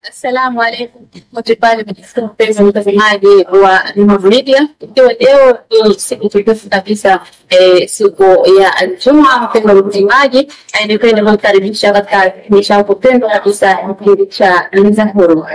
Assalamu alaikum popote pale mpenzi mtazamaji wa Nuru Media, ikiwa leo ni siku tukufu kabisa, siku ya Ijumaa. Mpendwa mtazamaji, nipende kukaribisha katika kipindi chako pendwa kabisa, kipindi cha Meza Huru.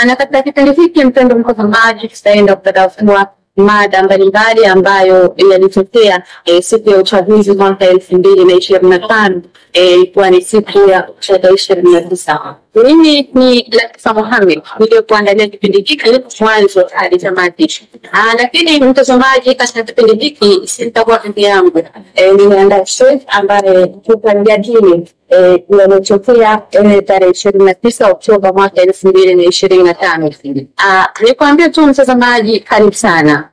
Na katika kipindi hiki, mpendwa mtazamaji, tutaenda kutadavua mada mbalimbali ambayo yalitokea siku ya uchaguzi mwaka 2025, ilikuwa ni siku ya Oktoba 29. Mimi ni Latifa Mohamed niliyokuandalia kipindi hiki mwanzo hadi tamati. Lakini mtazamaji, katika kipindi hiki sitakuwa peke yangu, nimeandaa chef ambaye tutajadili yaliyotokea tarehe 29 Oktoba mwaka 2025. Nikwambie tu mtazamaji, karibu sana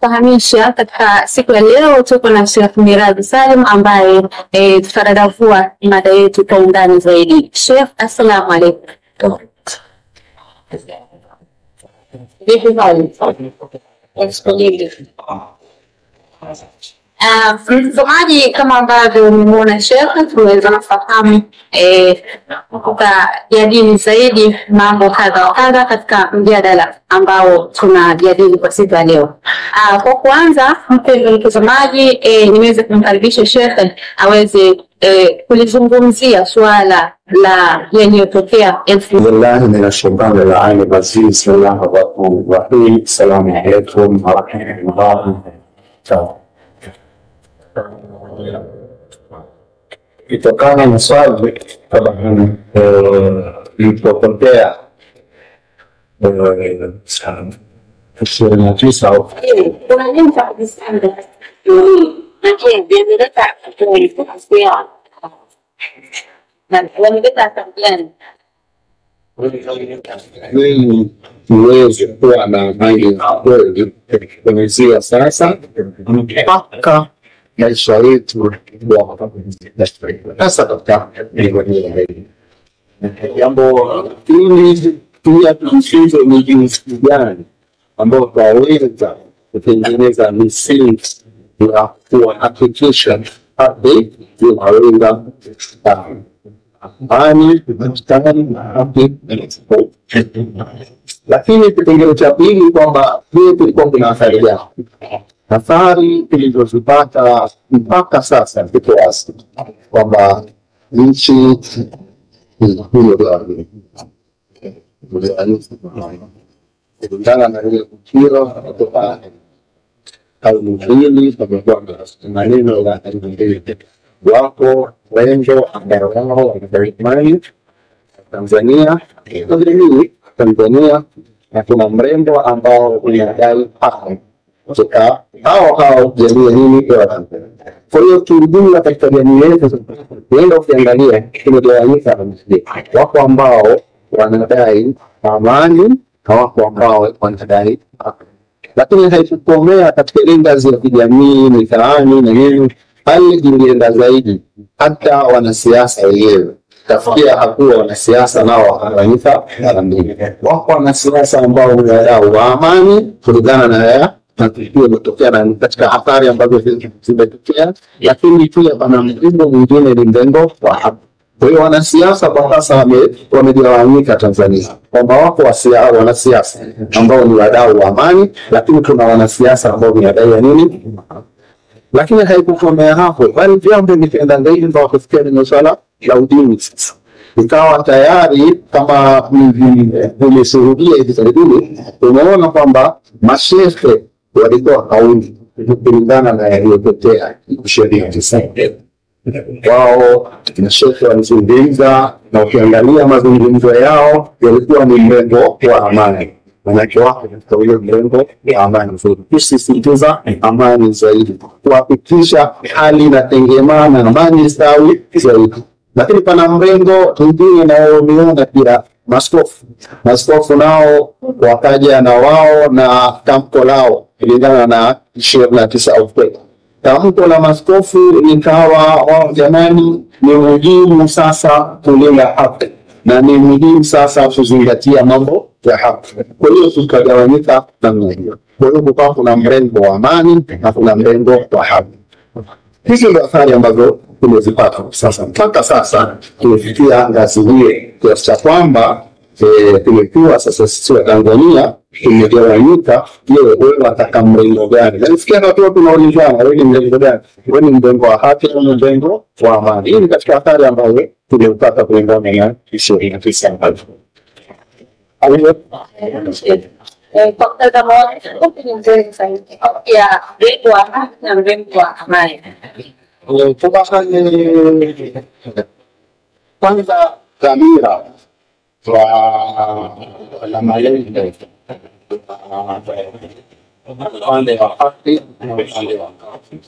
fahamisha katika siku ya leo tuko na Sheikh Miraji Salim ambaye tutadadavua mada yetu kwa undani zaidi. Sheikh, assalamu alaikum. Vipi hali? Mtazamaji, kama ambavyo umemwona Sheikh, tumeweza kufahamu tutajadili zaidi mambo kadha wa kadha katika mjadala ambao tunajadili kwa siku ya leo. Kwa kuanza, mpendwa mtazamaji, niweze kumkaribisha Sheikh aweze kulizungumzia suala la yaliyotokea elfu billahi minash shaitani laini rajim. Bismillahi rahmani rahim. Assalamu alaikum warahmatullahi wabarakatuh. Kutokana na swali taban lilipotokea 29 Kuna nini cha kujisanga? Ili tuweze kuwa na amani ya kweli kuanzia sasa mpaka maisha yetu sasa katika jambo hili. Pia tujifunze ni jinsi gani ambao twaweza kutengeneza misingi ya kuhakikisha haki zinaweza kustawi, amani kupatikana na haki. Lakini kipengele cha pili kwamba je, kulikuwa kuna athari gani? Athari tulizozipata mpaka sasa ziko wazi kwamba nchi kulingana na ile tukio kutoka kauli mbili, pamekuwa na maneno ya aina mbili. Wako wengi ambao wao wanadai Tanzania na vilevile Tanzania, na kuna mrengo ambao unadai haki kutoka hao hao jamii ya nini ya Watanzania. Kwa hiyo kiujumla, katika jamii yetu uenda ukiangalia tumegawanyika. Wako ambao wanadai amani na wako ambao wanadai haki, lakini haikukomea katika ile ngazi ya kijamii, mitaani na nini, bali ilienda zaidi hata wanasiasa wenyewe tafikia hakuwa wanasiasa nao wakagawanyika mara mbili. Wako wanasiasa ambao ni wadau wa amani kulingana na ya matukio yaliyotokea na katika athari ambazo zimetokea, lakini pia pana mrengo mwingine ni mrengo wa haki. Kwa hiyo wanasiasa kwa sasa wamegawanyika Tanzania, kwamba wako wanasiasa ambao ni wadau wa amani, lakini kuna wanasiasa ambao ni wadau wa nini. Lakini haikukomea hapo, bali vyombo vikaenda zaidi mpaka kufikia ni masuala ya udini. Sasa ikawa tayari kama nimeshuhudia hivi karibuni, umeona kwamba mashehe walitoa kauli kulingana na yaliyotokea 29. Wao mashehe walizungumza, na ukiangalia mazungumzo yao yalikuwa ni mrengo wa amani, manake wako katika ule mrengo wa amani, kusisitiza amani zaidi, kuhakikisha hali inatengemana, amani stawi zaidi. Lakini pana mrengo mwingine naomiona pia maskofu. Maskofu nao wakaja na wao na tamko lao kulingana na 29 Oktoba. Tamko la maskofu likawa wao, jamani, ni muhimu sasa kulinda haki na ni muhimu sasa kuzingatia mambo ya haki. Kwa hiyo tukagawanyika namna hiyo. Kwa hiyo kukawa kuna mrengo wa amani na kuna mrengo wa haki. Hizi ndio athari ambazo tumezipata sasa mpaka sasa tumefikia ngazi hiyo, kiasi cha kwamba Tumekuwa sasa sisi wa Tanzania tumegawanyika. Je, wewe unataka mrengo gani? Na nisikia watu tunaulizana, wewe ni mrengo gani? Wewe ni mrengo wa haki au mrengo wa amani? Hii ni katika athari ambayo tumepata kulingana na historia. Kwa mtazamo wako, upi ni mzuri zaidi ya mrengo wa haki na mrengo wa amani? Kwanza dhamira na malengo upande wa haki na upande wa haki.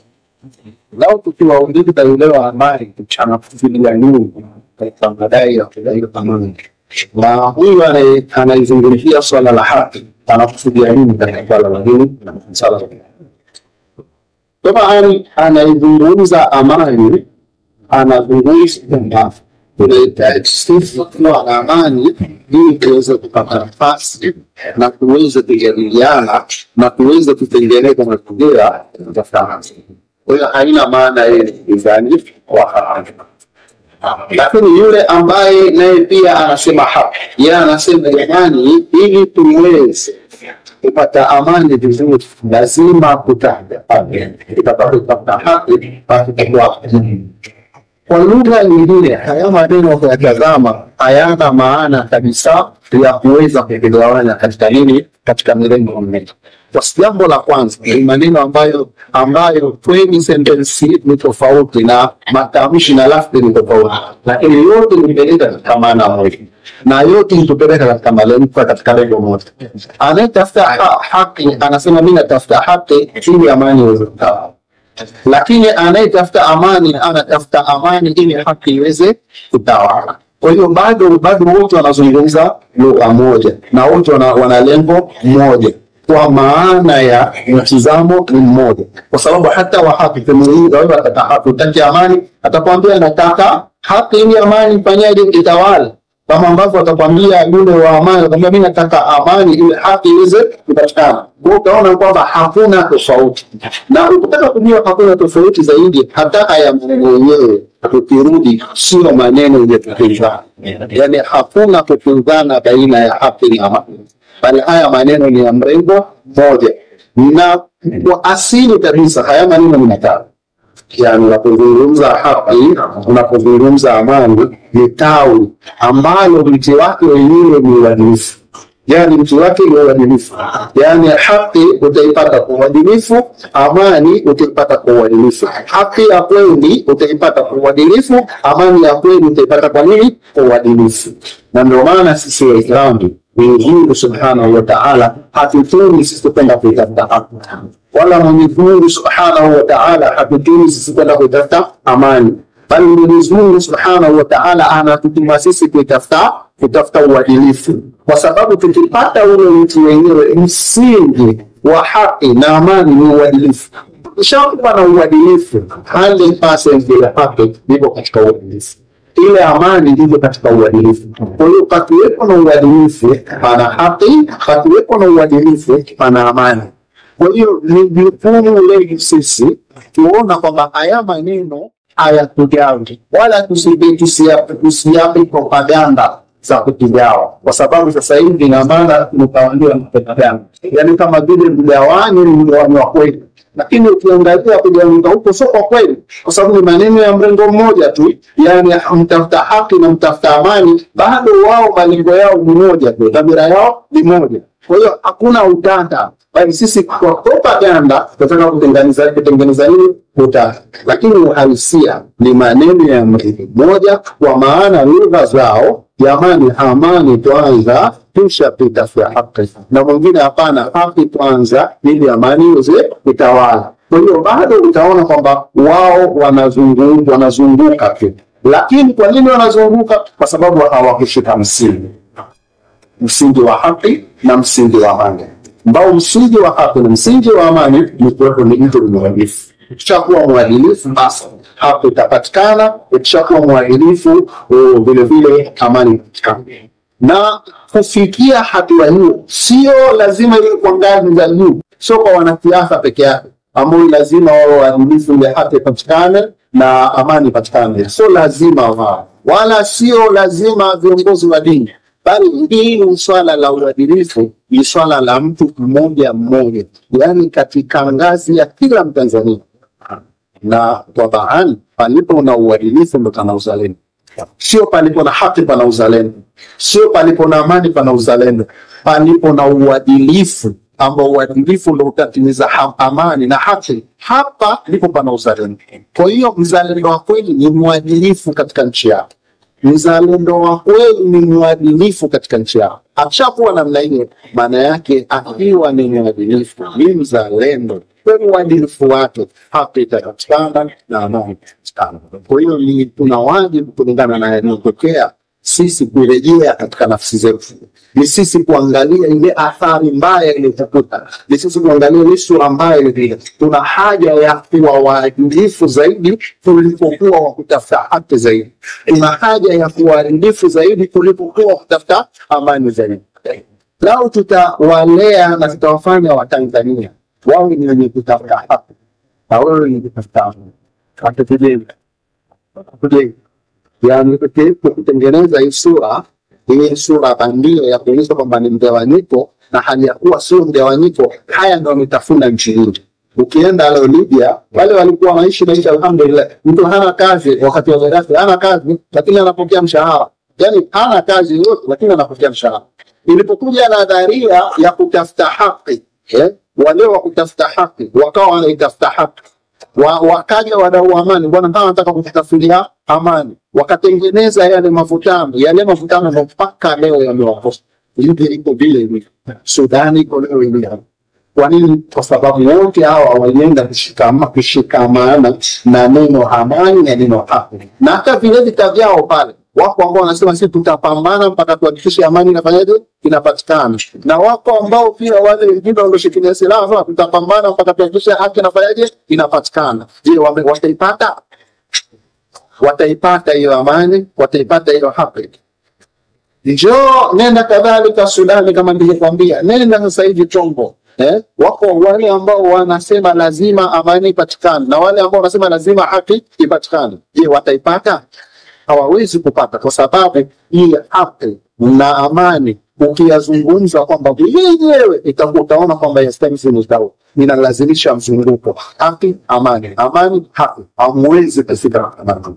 Lao tukiwaongeza yule wa amani tunafuatilia nini katika madai ya kudai amani, na huyu anaizungumzia swala la haki anakusudia nini katika swala la hili swala la kama anaizungumza amani, anazungumza kwamba tunahitaji sisi kuwa na amani ili tuweze kupata nafasi na tuweze kujadiliana na tuweze kutengeneza mazingira ya sawa. Kwa hiyo haina maana yeye ni mpinzani wa haki, lakini yule ambaye naye pia anasema haki, yeye anasema jamani, ili tuweze kupata amani vizuri lazima kutafuta haki. Tutakapotafuta haki basi tutakuwa. Kwa lugha nyingine, haya maneno kuyatazama hayana maana kabisa ya kuweza kugawanya katika nini, katika mirengo miwili. Kwa jambo la kwanza ni maneno ambayo kweli sentensi ni tofauti na matamshi na lafzi ni tofauti, lakini yote ni katika maana moja na yote inatupeleka katika malengo, katika lengo moja. Anayetafuta haki anasema mimi natafuta haki ili amani iweze kutawala, lakini anayetafuta amani anatafuta amani ili haki iweze kutawala. Kwa hiyo bado wote wanazungumza lugha moja na wote wana lengo moja, kwa maana ya mtizamo ni mmoja, kwa sababu hata wa haki tumemuuliza wewe unataka haki, unataka amani, atakwambia nataka haki ili amani ifanyaje, itawale. Kama ambavyo atakwambia yule wa amani, atakwambia mimi nataka amani ili haki iweze kupatikana. Kwa hiyo utaona kwamba hakuna tofauti, na ukitaka kujua hakuna tofauti zaidi, hata haya maneno yenyewe tukirudi, sio maneno yenye kupinzana, yaani hakuna kupinzana baina ya haki na amani, bali haya maneno ni ya mrengo mmoja, na kwa asili kabisa haya maneno ni matatu. Yani unapozungumza haki, unapozungumza amani, ni tawi ambalo mti wake wenyewe ni uadilifu. Yani mti wake ni uadilifu. Yani haki utaipata kwa uadilifu, amani utaipata kwa uadilifu. Haki ya kweli utaipata kwa uadilifu, amani ya kweli utaipata kwa nini? Kwa uadilifu. Na ndio maana sisi Waislamu, Mwenyezi Mungu Subhanahu wa Ta'ala hatutumi sisi kwenda kuitafuta haki, wala Mwenyezi Mungu Subhanahu wa Ta'ala hatutumi sisi kwenda kuitafuta amani, bali Mwenyezi Mungu Subhanahu wa Ta'ala anatutuma sisi kutafuta uadilifu, kwa sababu tukipata ule mti wenyewe, msingi wa haki na amani ni uadilifu. Ukishakuwa na uadilifu 100% ya haki iko katika uadilifu, ile amani ndivyo katika uadilifu. Kwa hiyo pakiwepo na uadilifu pana haki, pakiwepo na uadilifu pana amani. Kwa hiyo ni jukumu letu sisi tuona kwamba haya maneno hayatugawi wala tusiyape propaganda za kutugawa, kwa sababu sasa hivi ina maana tumetawandiwa na propaganda, yaani kama vile mgawanyo ni mgawanyo wa kweli, lakini ukiangalia kugawanyika huko sio kwa kweli, kwa sababu ni maneno ya mrengo mmoja tu, yaani mtafuta haki na mtafuta amani, bado wao malengo yao ni moja tu, dhamira yao ni moja. Kwa hiyo hakuna utata, bali sisi kwa propaganda tunataka kutengeneza nini utata, lakini uhalisia ni maneno ya mrengo mmoja, kwa maana lugha zao, jamani, amani kwanza kisha pita kwa haki, na mwingine hapana, haki kwanza ili amani iweze kutawala. Kwa hiyo bado utaona kwamba wao wanazunguka tu, lakini kwa nini wanazunguka? Kwa sababu hawakushika msingi wa haki na msingi wa amani, ambao msingi wa haki na msingi wa amani ni kuwepo ni mtu mwadilifu. Ukishakuwa mwadilifu basi haki itapatikana, ukishakuwa mwadilifu vile vile amani itapatikana. Na kufikia hatua hiyo sio lazima iwe kwa ngazi za juu, sio kwa wanasiasa peke yake ambao lazima wao waadilifu ile haki ipatikane na amani ipatikane, sio lazima wao, wala sio lazima viongozi wa dini. Bali hii swala la uadilifu ni swala la mtu mmoja mmoja, yaani katika ngazi ya kila Mtanzania. Na tabaan, palipo na uadilifu ndo pana uzalendo. Sio palipo na haki pana uzalendo, sio palipo na amani pana uzalendo, palipo na uadilifu ambao uadilifu ndio utatimiza amani na haki, hapa ndipo pana uzalendo. Kwa hiyo mzalendo wa kweli ni mwadilifu katika nchi yake. Mzalendo wa kweli ni mwadilifu katika nchi yake. Akishakuwa namna hiyo, maana yake akiwa ni mwadilifu, ni mzalendo, kwa uadilifu wake haki itapatikana na amani itapatikana. Kwa hiyo ni tuna wajibu kulingana na yanayotokea sisi kurejea katika nafsi zetu, ni sisi kuangalia ile athari mbaya iliyotukuta, ni sisi kuangalia ile sura mbaya iliyotukuta. Tuna haja ya kuwa waadilifu zaidi kulipokuwa wa kutafuta haki zaidi. Tuna haja ya kuwa waadilifu zaidi kulipokuwa wa kutafuta amani zaidi. Lao tutawalea na tutawafanya Watanzania wawe ni wenye kutafuta haki na wawe wenye kutafuta amani. Hatutujenga. Yaani kutengeneza hii sura bandia ya kuonyesha kwamba ni mgawanyiko na hali ya kuwa sio mgawanyiko. Haya ndio wametafuna nchi hii. Ukienda leo Libya, wale walikuwa wanaishi maisha alhamdulillah, mtu hana kazi wakati wa Gaddafi, hana kazi lakini anapokea mshahara. Yaani hana kazi yote lakini anapokea mshahara. Ilipokuja nadharia ya kutafuta haki, wale wa kutafuta haki wakawa wanaitafuta haki. Wakaja wadau wa amani, bwana kama wanataka kutafutia amani, wakatengeneza yale mavutano, yale mavutano mpaka leo yamewakosa. Libya iko vile vile, Sudani iko leo vile. Kwa nini? Kwa sababu wote hawa walienda kushikamana na neno amani na neno haki. Na hata vile vita vyao pale, wako ambao wanasema sisi tutapambana mpaka tuhakikishe amani inafanyaje, inapatikana. Na wako ambao pia wale wengine walioshikilia silaha wanasema tutapambana mpaka tuhakikishe haki inafanyaje, inapatikana. Je, wataipata? Wataipata hiyo amani? Wataipata hiyo haki? Njoo nenda kadhalika Sudani, kama nilivyokuambia, nenda sasa hivi Congo. Wako wale ambao wanasema lazima amani ipatikane na wale ambao wanasema lazima haki ipatikane. Je, wataipata? Hawawezi kupata, kwa sababu ile haki na amani ukiyazungumza kwamba yenyewe utaona kwamba inalazimisha mzunguko. Haki, amani, amani, haki. Hamwezi kufika amani.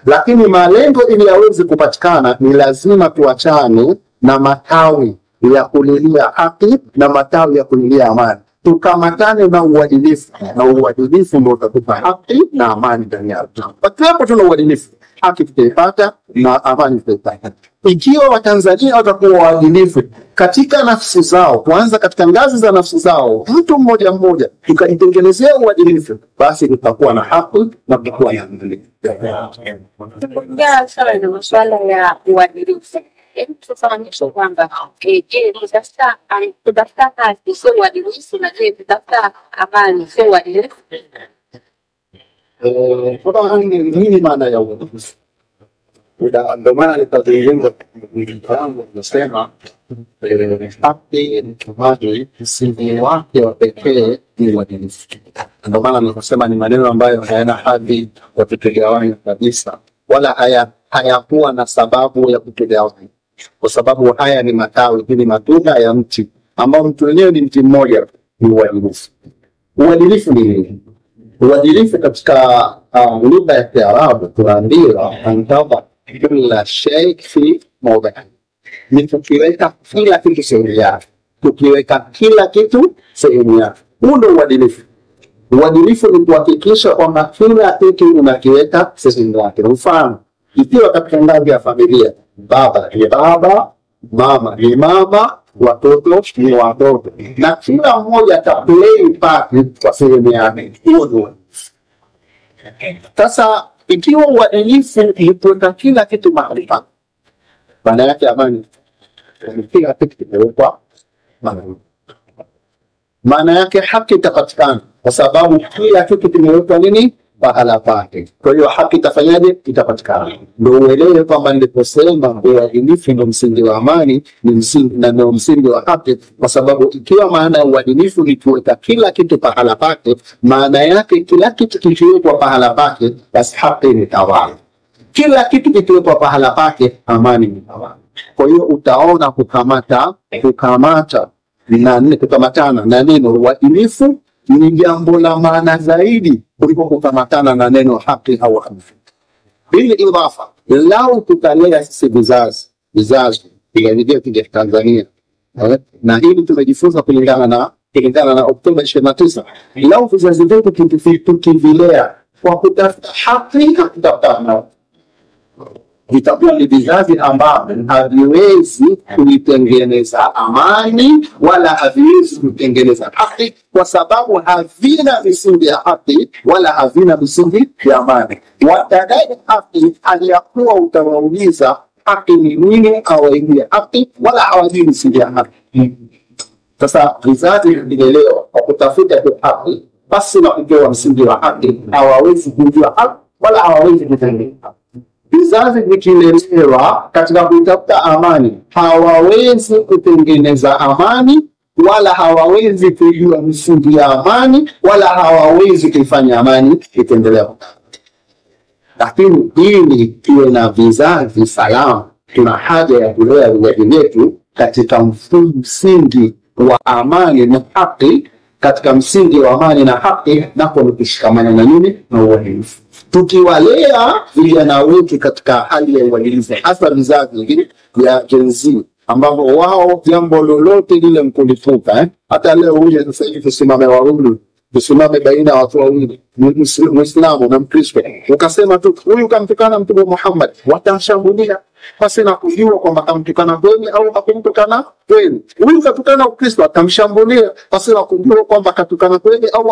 Lakini malengo ili yaweze kupatikana ni lazima tuachane na matawi ya kulilia haki na matawi ya kulilia amani. Tukamatane na uadilifu, na uadilifu ndio utatupa haki na amani ndani yetu. Pakiwepo tuna uadilifu, haki tutaipata na amani tutaipata. Ikiwa Watanzania watakuwa waadilifu katika nafsi zao, kuanza katika ngazi za nafsi zao, mtu mmoja mmoja, tukajitengenezea uadilifu, basi tutakuwa na haki na tutakuwa na amani. Sawa na masuala ya uadilifu. Hebu tufahamishe kwamba je, kutafuta haki sio uadilifu, na je, kutafuta amani sio uadilifu? Nini maana ya uadilifu? Ndio maana nitazungumza yangu nasema haki ni kimaji, msingi wake wa pekee ni uadilifu. Ndio maana nikasema ni maneno ambayo hayana hadhi ya kutugawanya kabisa, wala hayakuwa na sababu ya kutugawanya, kwa sababu haya ni matawi, ni matunda ya mti ambao mtu wenyewe ni mti mmoja, ni uadilifu. Uadilifu ni nini? Uadilifu katika lugha ya Kiarabu tunaambiwa antadha kila shay fi mawdihi, ni tukiweka kila kitu sehemu yake, tukiweka kila kitu sehemu yake. Huu ndio uadilifu. Uadilifu ni kuhakikisha kwamba kila kitu unakiweka sehemu yake. Mfano, ikiwa katika ngazi ya familia, baba ni baba, mama ni mama, watoto ni watoto, na kila mmoja ataplay part kwa sehemu yake. Huo ndio. Sasa ikiwa uadilifu ni kuweka kila kitu mahali pake, maana yake amani, kila kitu kimewekwa mahali, maana yake haki itapatikana, kwa sababu kila kitu kimewekwa nini pahala pake. Kwa hiyo haki itafanyaje? Itapatikana. Ndio uelewe kwamba niliposema uadilifu ndio msingi wa amani, ni msingi na ndio msingi wa haki, kwa sababu ikiwa maana ya uadilifu ni kuweka kila kitu pahala pake, maana yake kila kitu kikiwekwa pahala pake, basi haki ni tawala. Kila kitu kikiwekwa pahala pake, amani ni tawala. Kwa hiyo utaona kukamatana na neno uadilifu ni jambo la maana zaidi kuliko kukamatana na neno haki au haki. Bili idafa, lau tutalea sisi vizazi vyetu vya Tanzania, na hili tumejifunza kulingana na Oktoba 29, lau vizazi vyetu tukivilea kwa kutafuta haki na kutafuta amani, vitakuwa ni vizazi ambavyo haviwezi kuitengeneza amani wala haviwezi kutengeneza haki, kwa sababu havina misingi ya haki wala havina misingi ya amani. Watadai haki hali ya kuwa utawauliza haki ni nini, hawaijui haki wala hawajui misingi ya haki. Sasa vizazi vilelewa kwa kutafuta haki basi na kupewa msingi wa haki, hawawezi kujua haki wala hawawezi kutengeneza haki. Vizazi vikilelewa katika kutafuta amani, hawawezi kutengeneza amani wala hawawezi kujua msingi ya amani wala hawawezi kuifanya amani itendelee. Lakini ili tuwe na vizazi salama, tuna haja ya kulea vizazi vyetu katika msingi wa amani na haki. Katika msingi wa amani na haki, nako ni kushikamana na nini? Na uadilifu. Tukiwalea vijana wetu katika hali ya uadilifu, hasa vizazi vya Gen Z ambapo wao jambo lolote lile mkulifuka, hata leo uje sasa hivi tusimame wawili, tusimame baina ya watu wawili, Muislamu na Mkristo, ukasema tu huyu kamtukana Mtume Muhammad, watamshambulia basi na kujua kwamba kamtukana kweli au hakumtukana kweli. Huyu katukana Ukristo, atamshambulia basi na kujua kwamba katukana kweli au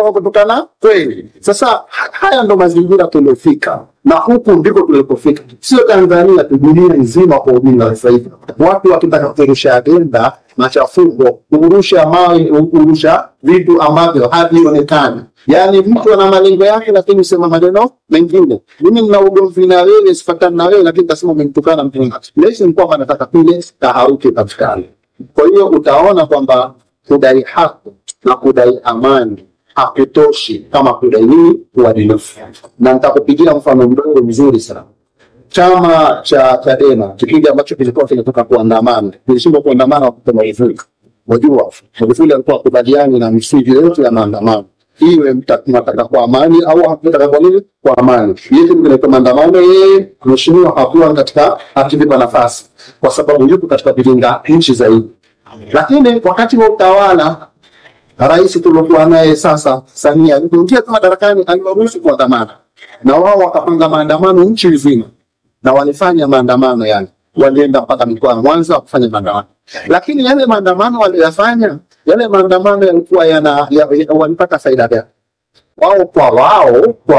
hakutukana kweli. Sasa haya ndo mazingira tuliofika, na huku ndiko tulipofika. Sio Tanzania tu, dunia nzima kwa ujumla. Sasa hivi watu wakitaka kurusha agenda machafuko, kurusha mawe, kurusha vitu ambavyo havionekani. Yaani mtu ana malengo yake lakini usema maneno mengine. Mimi nina ugomvi na wewe, sifatani na wewe, lakini tasema umenitukana mtu. Lesi ni kwamba nataka kile taharuki ipatikane. Kwa hiyo utaona kwamba kudai haki na kudai amani hakutoshi kama kudai nini? Uadilifu. Na nitakupigia mfano mdogo mzuri sana. Chama cha Chadema, kipindi ambacho kilikuwa kinatoka kuandamana, kilishindwa kuandamana kwa Magufuli. Unajua, Magufuli alikuwa hakubaliani na misingi yote ya maandamano. Iwe mnataka kwa amani au hamtaka kwa nini? Kwa amani. Yeye mnaleta maandamano, yeye mheshimiwa hakuwa katika akivipa nafasi kwa sababu yupo katika kujenga nchi zaidi. Lakini wakati wa utawala rais tuliokuwa naye sasa Samia alipoingia tu madarakani aliwaruhusu kuandamana, na wao wakapanga maandamano nchi nzima, na walifanya maandamano yale, walienda mpaka mkoa wa Mwanza kufanya maandamano. Lakini yale maandamano waliyofanya, yale maandamano yalikuwa walipata faida gani? Wao kwa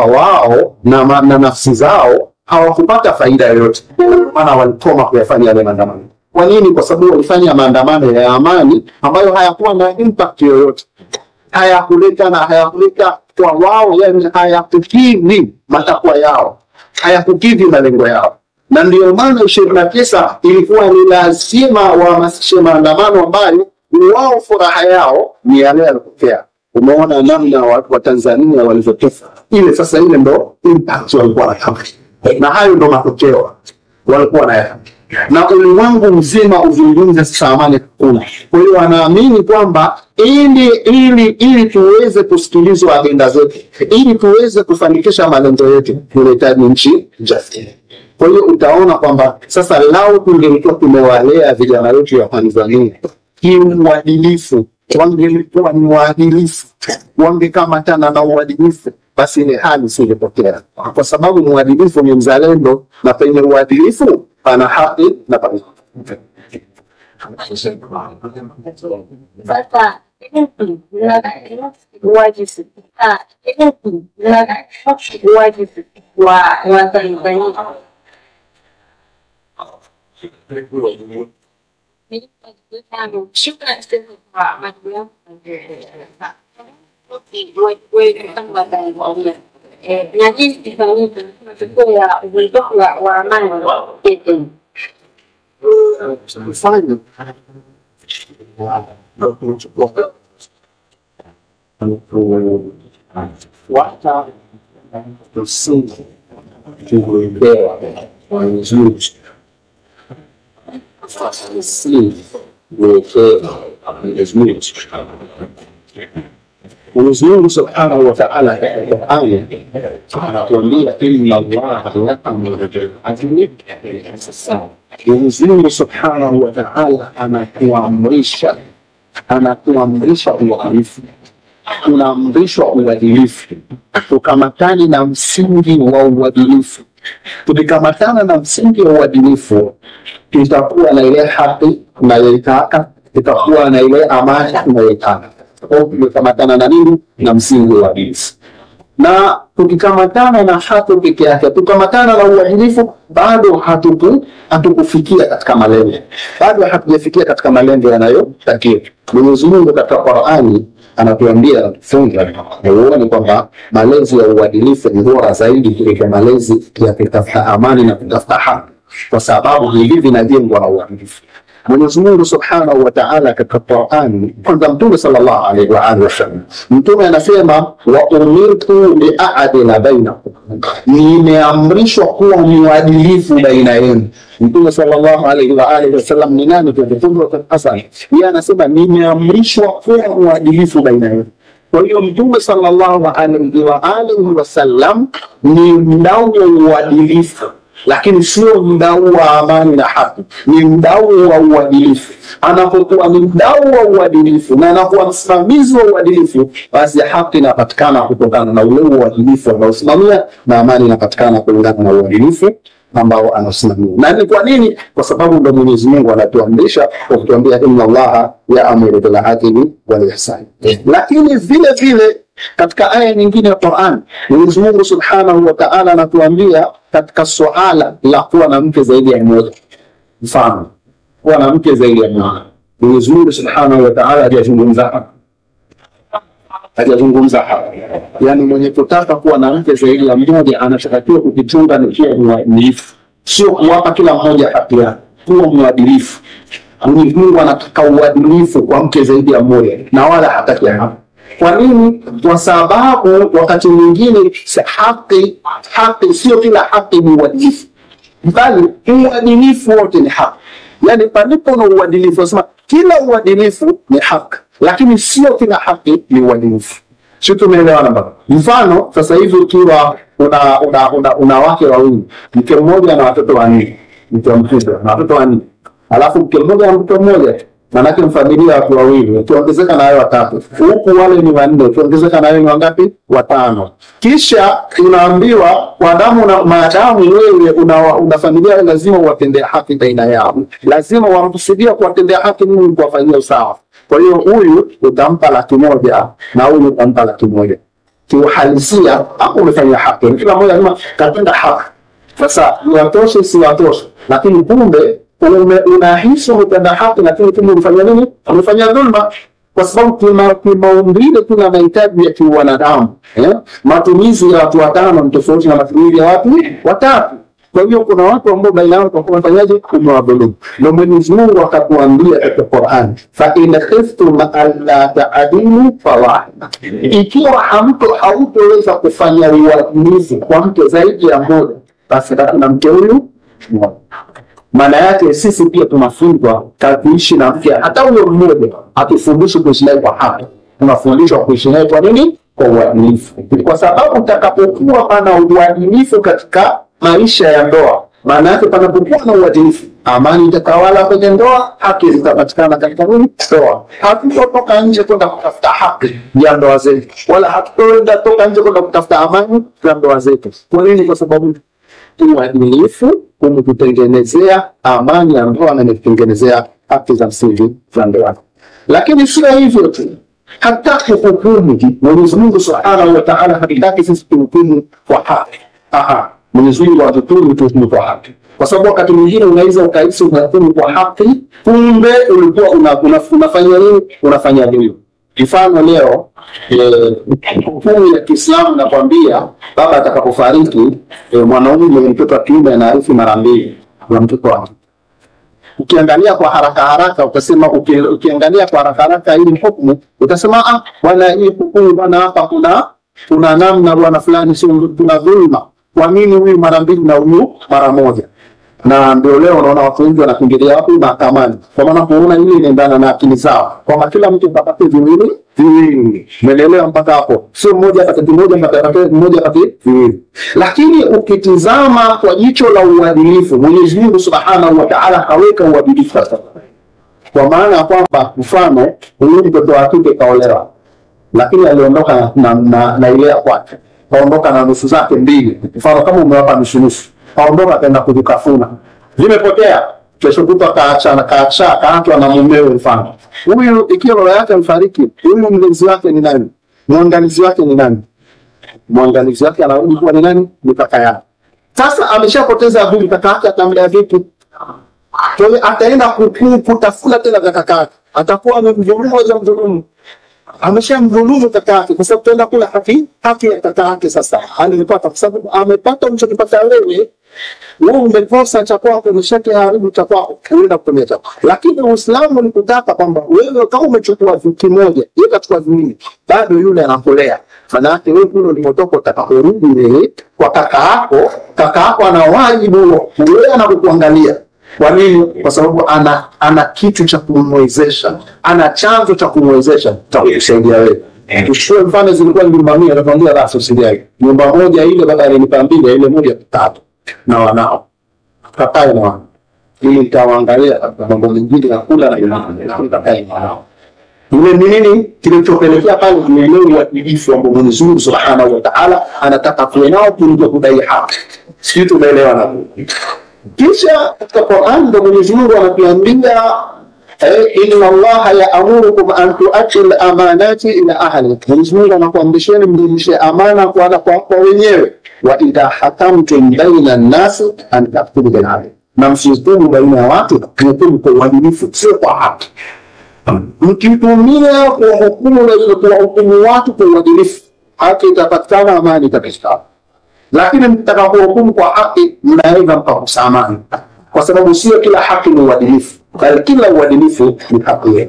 wao na nafsi zao hawakupata faida yoyote, maana walikoma kuyafanya yale maandamano. Kwa nini? Kwa sababu walifanya maandamano ya amani ambayo hayakuwa na impact yoyote, hayakuleta kwa wao, yani hayakukidhi matakwa yao, hayakukidhi malengo yao. Na ndio maana 29 ilikuwa ni lazima wahamasishe maandamano ambayo wao furaha yao ni yale yaliyotokea. Umeona namna watu wa Tanzania walivyotoka. Ile sasa ile ndo impact walikuwa wanataka, na hayo ndo matokeo walikuwa nayo. Na ulimwengu mzima uzungumze sasa amani hakuna. Kwa hiyo wanaamini kwamba ili tuweze kusikilizwa agenda zetu, ili tuweze kufanikisha malengo yetu, tunahitaji nchi jasiri. Kwa hiyo utaona kwamba sasa lao tungelikuwa tumewalea vijana wetu wa Tanzania kiuadilifu, wangelikuwa ni waadilifu, wangekamatana na uadilifu, basi ile hali isingepotea, kwa sababu muadilifu ni mzalendo, na penye uadilifu pana haki na pana. Sasa wa Tanzania. Shukran kwa majibu yako. Na jinsi kufanyika matokeo ya uvunjifu wa amani kufuata msingi tuliopewa vizuri Msingi Mwenyezi Mungu Subhanahu Mwenyezi Mungu Subhanahu wa Ta'ala katika Qur'ani anatuambia inna Allaha ya'muru bil 'adli wal ihsan. Mwenyezi Mungu Subhanahu wa Ta'ala anatuamrisha uadilifu. Tunaamrishwa uadilifu, tukamatane na msingi wa uadilifu. Tukikamatana na msingi wa uadilifu, tutakuwa na ile haki tunayoitaka, tutakuwa na ile amani tunayoitaka. Kwa hiyo tumekamatana na nini? Na msingi wa uadilifu. Na tukikamatana na haki peke yake, tukamatana na uadilifu, bado hatukufikia katika malengo, bado hatujafikia katika malengo yanayotakiwa. Mwenyezi Mungu katika Qur'ani anatuambia, anatufunza uone kwamba malezi ya uadilifu ni bora zaidi kuliko malezi ya kutafuta amani na kutafuta haki, kwa sababu hivi vinajengwa na uadilifu. Mwenyezi Mungu Subhanahu wa Ta'ala katika Qur'ani, kwanza Mtume sallallahu alaihi wa alihi wasallam, Mtume anasema wa umirtu li'adila bainakum, nimeamrishwa kuwa mwadilifu baina yenu. Mtume sallallahu alaihi wa alihi wasallam ni nani? Hasan yeye anasema nimeamrishwa kuwa mwadilifu baina yenu. Kwa hiyo Mtume sallallahu alaihi wa alihi wasallam ni mdau wa uadilifu, lakini sio mdau wa amani na haki, ni mdau wa uadilifu. Anapokuwa ni mdau wa uadilifu na anakuwa msimamizi wa uadilifu, basi haki inapatikana kutokana na ule uadilifu anaosimamia, na amani inapatikana kulingana na uadilifu ambao anasimamia. Na ni kwa nini? Kwa sababu ndo Mwenyezi Mungu anatuamrisha kwa kutuambia inna Allaha ya'muru bil 'adli wal ihsan. Lakini vile vile katika aya nyingine ya Qur'an, Mwenyezi Mungu Subhanahu wa Ta'ala anatuambia katika suala la kuwa na mke zaidi ya mmoja. Mfano, kuwa na mke zaidi ya mmoja. Mwenyezi Mungu Subhanahu wa Ta'ala hajazungumza hapa. Yaani mwenye kutaka kuwa na mke zaidi ya mmoja anatakiwa kujichunga na kuwa mwadilifu, sio kuwapa kila mmoja haki yake. Kuwa mwadilifu. Mwenyezi Mungu anataka uadilifu kwa mke zaidi ya mmoja na wala hataki haki. Kwa nini? Kwa sababu wakati mwingine haki sio kila haki ni uadilifu, bali uadilifu wote ni haki. Yaani palipo na uadilifu, nasema kila uadilifu ni haki, lakini sio kila haki ni uadilifu. Sio, tumeelewana baba? Mfano, sasa hivi ukiwa una wake wawili, mke mmoja na watoto wanne, mke mmoja na watoto wanne, alafu mke mmoja na mtoto mmoja, manake familia watu wawili, ukiongezeka na wao watatu, huku wale ni wanne, ukiongezeka na wao ni wangapi? Watano. Kisha unaambiwa kwa damu na maadamu wewe una familia, lazima uwatendee haki baina yao, lazima wamkusudia kuwatendea haki, Mungu kuwafanyia usawa. Kwa hiyo huyu utampa 100,000 na huyu utampa 100,000. Kiuhalisia hapo umefanya haki, kila mmoja lazima katenda haki. Sasa watoshe si watoshe, lakini kumbe unahisi umetenda haki, lakini kumbe umefanya nini? Umefanya dhulma. Kwa sababu kimaumbile tuna mahitaji ya kiwanadamu. Matumizi ya watu watano ni tofauti na matumizi ya watu watatu. Kwa hiyo kuna watu ambao baina yao kwa kufanyaje? Umewadhulumu. Na Mwenyezi Mungu akakuambia katika Qur'an, fa in khiftum alla ta'dilu fawahida, ikiwa hautoweza kufanya uadilifu kwa mke zaidi ya mmoja, basi na mke huyu mmoja. Maana yake sisi pia tunafunzwa kuishi na mke hata huyo mmoja, hatufundishwi kuishi naye kwa haki, tunafundishwa kuishi naye kwa nini? Kwa uadilifu. Kwa sababu utakapokuwa pana uadilifu katika maisha ya ndoa, maana yake panapokuwa na uadilifu, amani itatawala kwenye ndoa, haki zitapatikana katika nini? Ndoa. Hatutotoka nje kwenda kutafuta haki ya ndoa zetu, wala hatutoenda toka nje kwenda kutafuta amani ya ndoa zetu. Kwa nini? Kwa sababu uadilifu umetutengenezea amani ya ndoa na umetutengenezea haki za msingi za ndoa. Lakini sio hivyo tu, hata kuhukumu, Mwenyezi Mungu Subhanahu wa Ta'ala hataki sisi tuhukumu kwa haki. Aha, Mwenyezi Mungu hatutumi tuhukumu kwa haki, kwa sababu wakati mwingine unaweza ukahisi unahukumu kwa haki, kumbe ulikuwa unafanya nini? Unafanya dhulma. Mfano leo hukumu ya Kiislamu nakwambia, baba atakapofariki, mwanaume mwenye mtoto wa kiume anarithi mara mbili ya mtoto wake. Ukiangalia kwa haraka haraka utasema, ukiangalia kwa haraka haraka hii hukumu utasema, ah bwana, hii hukumu bwana, hapa kuna namna bwana fulani, sio kuna dhulma. Kwa nini huyu mara mbili na huyu mara moja? Na ndio leo unaona watu wengi wanakimbilia wapi? Mahakamani, kwa maana kuona ile inaendana na akili zao, kwamba kila mtu kapate viwili viwili. Umeelewa mpaka hapo? Sio mmoja apate kimoja, mmoja apate viwili. Lakini ukitizama kwa jicho la uadilifu, Mwenyezi Mungu Subhanahu wa Ta'ala kaweka uadilifu sasa, kwa maana kwamba mfano huyu mtoto wa kike kaolewa, lakini aliondoka na ile ya kwake, kaondoka na nusu zake mbili. Mfano kama umewapa nusu nusu, kaondoka kaenda kujikafuna, vimepotea. Kesho kutwa kaachwa na mumewe. Mfano huyu ikiwa baba yake amfariki, huyu mlezi wake ni nani? Mwangalizi wake ni nani? Mwangalizi wake anarudi kuwa ni nani? Ni kaka yake. Sasa ameshapoteza vipi? Kaka yake atamlea vipi? Kwa hiyo ataenda kutafuna tena kaka yake, atakuwa amemdhulumu au mdhulumu, ameshamdhulumu kaka yake, kwa sababu tenda kula haki ya kaka yake. Sasa alipata, kwa sababu amepata ulichokipata wewe, wewe umekosa cha kwako, umeshakiharibu cha kwako, unaenda kutumia cha kwako. Lakini Uislamu ni kutaka kwamba wewe kama umechukua kimoja, yeye kachukua viwili, bado yule anakulea. Maana yake wewe kule ulipotoka utakaporudi wewe kwa kaka yako, kaka yako ana wajibu wewe anakuangalia. Kwa nini? Kwa sababu ana kitu cha kumwezesha, ana chanzo cha kumwezesha cha kukusaidia wewe. Ushue mfano zilikuwa nyumba 100, anakuambia basi usijali. Nyumba moja ile baba alinipa mbili, ile moja tatu na wanao. Kakae na wanao. Ili nitawaangalia mambo mengine ya kula na kakae na wanao. Ile ni nini kilichopelekea pale? Ni ile uadilifu ambao Mwenyezi Mungu Subhanahu wa Ta'ala anataka tuwe nao kuliko kudai haki. Sisi tumeelewa na kisha katika Qur'an ndio Mwenyezi Mungu anatuambia inna Allaha ya'murukum an tu'addu al-amanati ila ahliha. Mwenyezi Mungu anakuamrisheni mrudishe amana kwa wenyewe. Wa idha hakamtum baina an-nasi an tahkumu bil 'adl, na msihukumu baina ya watu, mhukumu kwa uadilifu, sio kwa haki. Mkitumia kuwahukumu na kuwahukumu watu kwa uadilifu, haki itapatikana, amani itapatikana. Lakini mtakapohukumu kwa haki, mnaweza mkakosa amani, kwa sababu sio kila haki ni uadilifu, bali kila uadilifu ni haki.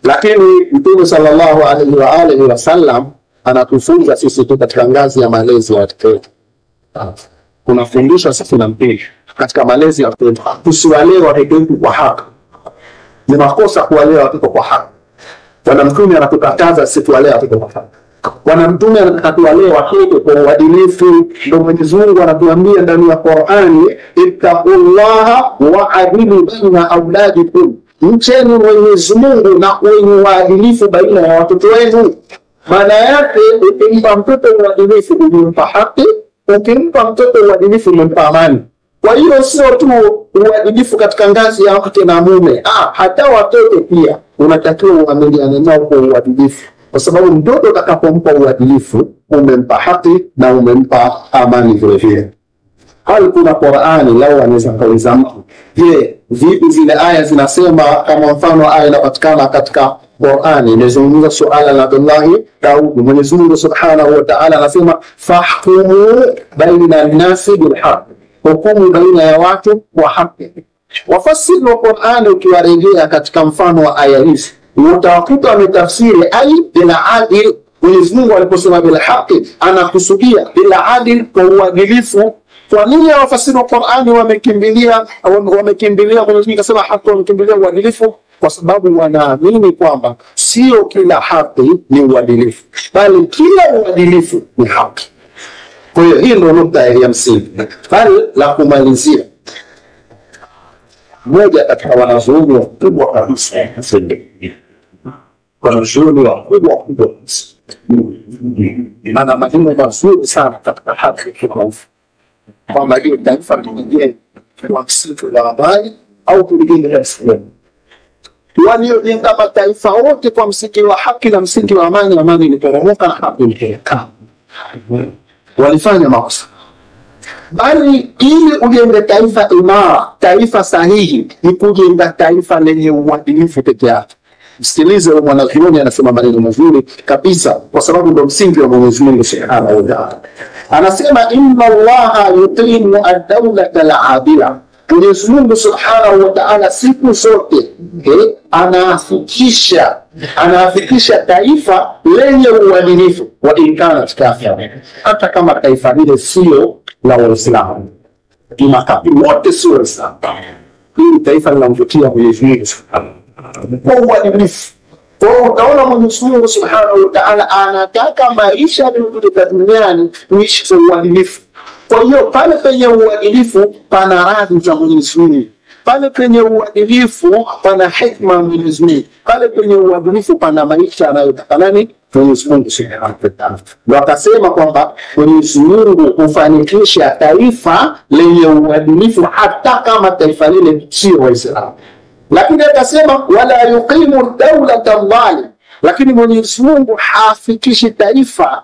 Lakini Mtume sallallahu alaihi wa alihi wasallam anatufunza sisi tu katika ngazi ya malezi ya watoto. Kuna fundisho sisi na mpili katika malezi ya watoto, tusiwalee watoto wetu kwa haki. Ni makosa kuwalea watoto kwa haki. Bwana Mtume anatukataza sisi tuwalee watoto kwa haki. Bwana Mtume anataka tuwalee watoto kwa uadilifu. Ndio Mwenyezi Mungu anatuambia ndani ya Qur'ani, ittaqullaha wa'adilu baina auladikum, mcheni Mwenyezi Mungu na kuweni waadilifu baina ya watoto wenu. Maana yake ukimpa mtoto uadilifu umempa haki, ukimpa mtoto uadilifu umempa amani. Kwa hiyo sio tu uadilifu katika ngazi ya mke na mume, hata watoto pia unatakiwa uamiliane nao kwa uadilifu, kwa sababu mtoto utakapompa uadilifu umempa haki na umempa amani vile vile. Hali kuna Qur'ani lau anaweza kauliza mtu, je, vipi zile aya zinasema? Kama mfano aya inapatikana katika Qur'ani inazungumza suala la Abdullahi Daud. Mwenyezi Mungu Subhanahu wa Ta'ala anasema fahkumu baina an-nasi bil haqq, hukumu baina ya watu kwa haki. Wafasiri wa Qur'ani ukiwarejea katika mfano wa aya hizi utawakuta wametafsiri ai bila adil. Mwenyezi Mungu aliposema bila haki anakusudia bila adil, kwa uadilifu. Kwa nini wafasiri wa Qur'ani wamekimbilia Mwenyezi Mungu akasema haki, wamekimbilia uadilifu? Kwa sababu wanaamini kwamba sio kila haki ni uadilifu, bali kila uadilifu ni haki. Kwa hiyo hii ndio nukta ya msingi. Bali la kumalizia, moja katika wanazuoni wakubwa kabisa, wanazuoni wakubwa kubwa, ana maneno mazuri sana katika haki kitaifa, kwamba hiyo taifa lijenge kwa msingi wa amani au kulijenga msingi. Waliojenga mataifa wote kwa msingi wa haki na msingi wa amani, amani iliporomoka na haki ilitoweka. Walifanya makosa. Bali ili ujenge taifa imara, taifa sahihi, ni kujenga taifa lenye uadilifu peke yake. Msikilize huyu mwanazuoni anasema maneno mazuri kabisa, kwa sababu ndio msingi wa Mwenyezi Mungu Subhanahu wa Ta'ala. Anasema inna Allaha yutimu ad-dawlata al-adila. Mwenyezi Mungu Subhanahu wa Ta'ala siku zote anaafikisha taifa lenye uadilifu, wa in kanat kafira, hata kama taifa lile sio la Waislamu. Ni wote sio Waislamu. Hili taifa linamvutia Mwenyezi Mungu Subhanahu kwa uadilifu. Kwa hiyo utaona Mwenyezi Mungu Subhanahu wa Ta'ala anataka maisha yaliyotuleta duniani tuishi kwa uadilifu. Kwa hiyo pale penye uadilifu pana radhi za Mwenyezi Mungu, pale penye uadilifu pana hikma ya Mwenyezi Mungu, pale penye uadilifu pana maisha anayotaka nani? Mwenyezi Mungu Subhanahu wa Ta'ala. Wakasema kwamba Mwenyezi Mungu hufanikisha taifa lenye uadilifu hata kama taifa lile sio Waislamu. Lakini akasema wala yuqimu dawlata dhalim, lakini Mwenyezi Mungu hafikishi taifa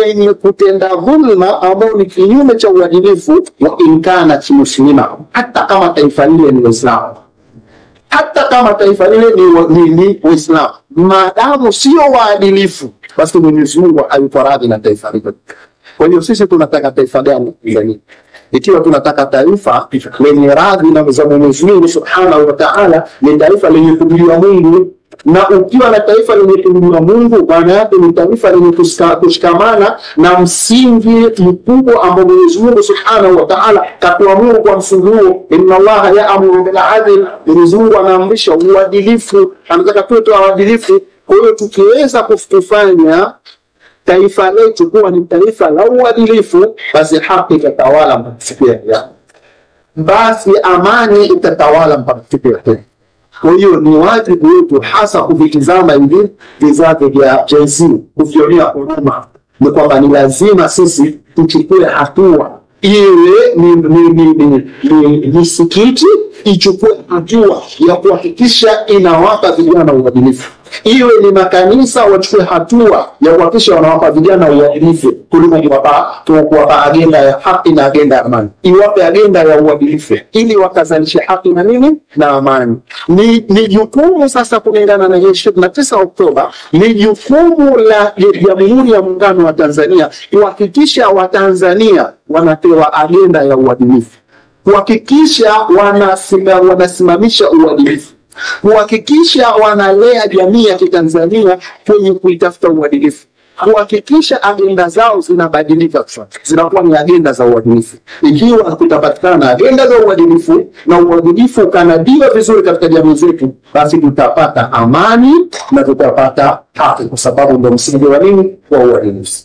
lenye kutenda dhulma ambao ni kinyume cha uadilifu, wa in kanat muslima, hata kama taifa lile ni Waislamu, hata kama taifa lile ni Waislamu, maadamu sio waadilifu, basi Mwenyezi Mungu hayuko radhi na taifa lile. Kwa hiyo sisi tunataka taifa gani? Ikiwa tunataka taifa lenye radhi na za Mwenyezi Mungu Subhanahu wa Ta'ala, ni taifa lenye kumjua Mungu. Na ukiwa na taifa lenye kumjua Mungu, maana yake ni taifa lenye kushikamana na msingi mkubwa ambao Mwenyezi Mungu Subhanahu wa Ta'ala katuamuru kwa msingi huo, inna Allaha ya'muru bil 'adl, Mwenyezi Mungu anaamrisha uadilifu, anataka tuwe waadilifu. Kwa hiyo tukiweza kufanya taifa letu kuwa ni taifa la uadilifu, basi haki itatawala mpaka siku ya Kiyama, basi amani itatawala mpaka siku ya Kiyama. Kwa hiyo ni wajibu wetu hasa kuvitizama hivi vizazi vya Gen Z, kuvionea huruma, ni kwamba ni lazima sisi tuchukue hatua, iwe ni misikiti ichukue hatua ya kuhakikisha inawapa vijana uadilifu, iwe ni makanisa wachukue hatua ya kuhakikisha wanawapa vijana uadilifu kuliko kuwapa agenda ya haki na agenda ya amani. Iwape agenda ya uadilifu ili wakazalishe haki na nini na amani. Ni jukumu sasa, kulingana na 29 Oktoba, ni jukumu la Jamhuri ya Muungano wa Tanzania kuhakikisha Watanzania wanapewa agenda ya uadilifu, kuhakikisha wanasimamisha uadilifu, kuhakikisha wanalea jamii ya Kitanzania kwenye kuitafuta uadilifu, kuhakikisha agenda zao zinabadilika, zinakuwa ni agenda za uadilifu. Ikiwa kutapatikana agenda za uadilifu na uadilifu ukanadiwa vizuri katika jamii zetu, basi tutapata amani na tutapata haki, kwa sababu ndio msingi wa nini? Wa uadilifu.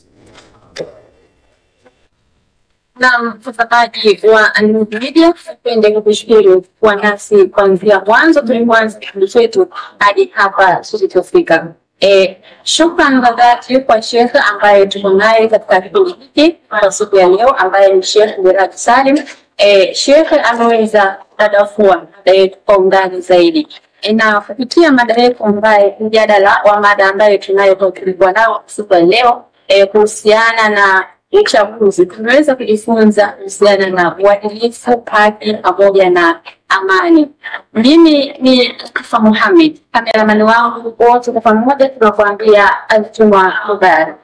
Na mtazamaji wa Nuru Media, tupende kukushukuru kuwa nasi kuanzia mwanzo tulipoanza kipindi chetu hadi hapa tulipofika. Shukran za dhati kwa Sheikh ambaye tuko naye katika kipindi hiki kwa siku ya leo, ambaye ni Sheikh Miraji Salim. Sheikh ameweza kudadafua mada yetu kwa undani zaidi, na kupitia mada yetu ambaye mjadala wa mada ambayo tunayo tulikuwa nao siku ya leo kuhusiana na uchaguzi, tumeweza kujifunza kuhusiana na uadilifu, haki pamoja na amani. Mimi ni Latifa Muhammad, kameramani wangu, wote kwa pamoja tunakuambia Ijumaa Mubarak.